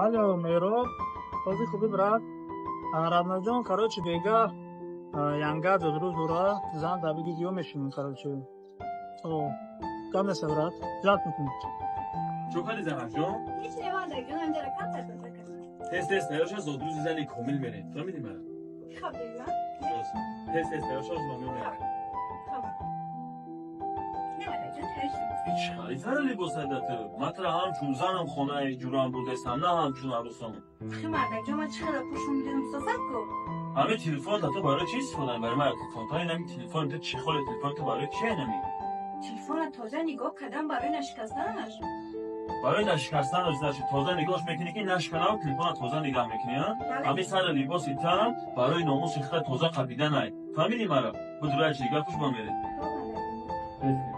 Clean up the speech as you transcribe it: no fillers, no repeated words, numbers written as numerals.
Алло, Меҳроб, ҳози хуби, брат? Равнаҷон, короче, бега янга зодрӯз дора, зан да биги, ё мешинем, короче. Гап неста, брат, ждать мекунем. Чо кардӣ, занакҷон? Ҳеч не, мардакҷон, ҳамҷара камтар тоза кардам. Тез тез тайёр ша, зодрӯзи зани Комил мерем, фаҳмидӣ мара? Хоб, деган. Тез тез тайёр ша, озма меоям. Хоб. Не, мардакҷон, тайёр шудам. Ҳеч харитара либос айда ту. Ман тура ҳамчун занам хонаи ҷурам бурдестам, на ҳамчун арӯсам. Хи, мардакҷон, ман чӣ хела пӯшум, дидум софат ку. Ҳамин телефонта ту барои чӣ истифода мебарӣ? Ман телефонта, инами телефон ту чӣ холи телефон ту барои чи инами? Телефона тоза нигоҳ кардам барои нашикастанаш. Барои нашикастанаш, значит, тоза нигоҳш мекунӣ, ки нашиканам, телефона тоза нигаҳ мекунӣ, а? Бале. Ҳамин сари либоси там барои номуси худа тоза қабиданай, фаҳмидӣ мара? Будура, чи дигар пӯш, ба мерем. Хоб, мардакҷон.